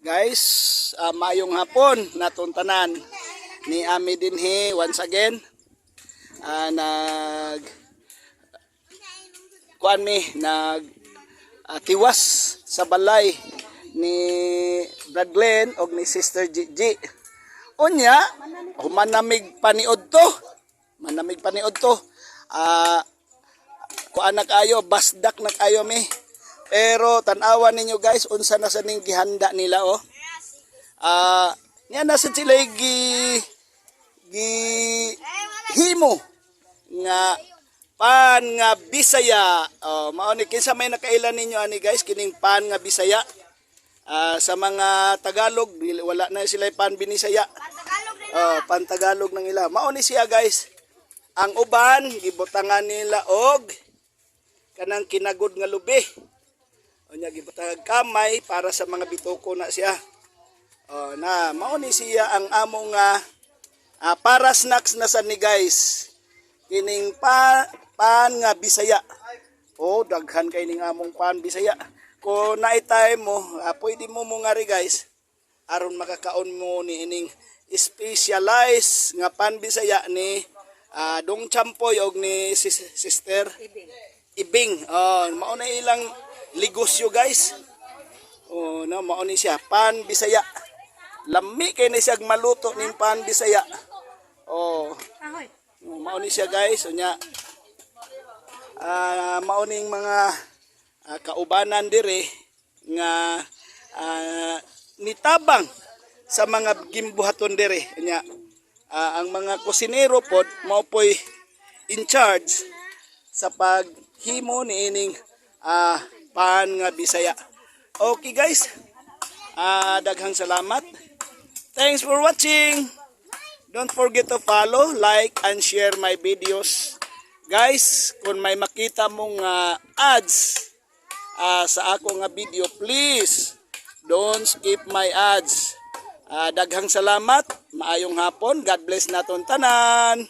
Guys, maayong hapon natong tanan ni ami dinhi once again. Nag kuan mi, nag tiwas sa balay ni Brad Glenn og ni Sister Gigi. Unya, humanamig paniod to. Manamig paniod to. Kuan na kayo, basdak na kayo mi. Pero tan-awan ninyo, guys, unsa na sa ning gihanda nila, oh. Niya na sa sila gi gi himo nga pan nga Bisaya. Oh, mao ni, kinsa may nakaila ninyo ani, guys, kining pan nga Bisaya? Sa mga Tagalog, wala na sila pan Binisaya. Oh, pan Tagalog nang ila. Mao ni siya, guys. Ang uban gibutangan nila og kanang kinagod nga lubi. Unya gibutangan kamay para sa mga bituko na siya. Oh, na mao ni siya ang among nga para snacks na sa ni, guys. Kining pa pan nga Bisaya. Oh, daghan kay ning among pan Bisaya. Kung naitay mo, pwede mo mo nga ri, guys, aron makakaon mo ni ining specialized nga pan Bisaya ni Dong Champoy og ni Sister Ibing. Oh, mao na ilang negosyo, guys. Oh, no, mao ni siya pan Bisaya. Lami kay ni siya maluto ning pan Bisaya. Oh. Oh, mao ni siya, guys. Unya mao ning mga kaubanan dire nga nitabang sa mga gimbuhaton dire. Unya ang mga kusinero pod mao poy in charge sa paghimo niining pan nga Bisaya. Okay, guys. Daghang salamat. Thanks for watching. Don't forget to follow, like, and share my videos. Guys, kung may makita mong ads sa ako nga video, please don't skip my ads. Daghang salamat. Maayong hapon. God bless naton tanan.